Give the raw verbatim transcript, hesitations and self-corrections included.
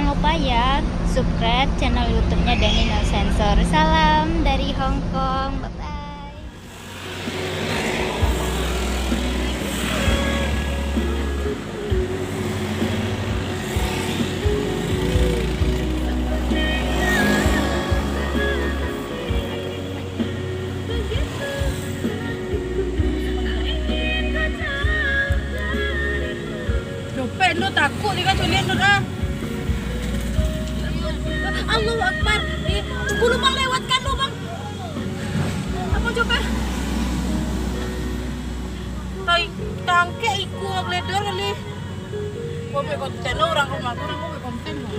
Jangan lupa ya, subscribe channel YouTube-nya Dani No Sensor. Salam dari Hong Kong. Bye-bye. Dompet lu takut dikacauan tu dah. Allahu Akbar. Eh, tunggu lu, Bang, lewatkan lu, Bang. Apa coba? Tai, tangkek ikua gledor kali. Gua buat konten lo, orang rumah gua, orang gua buat konten lo.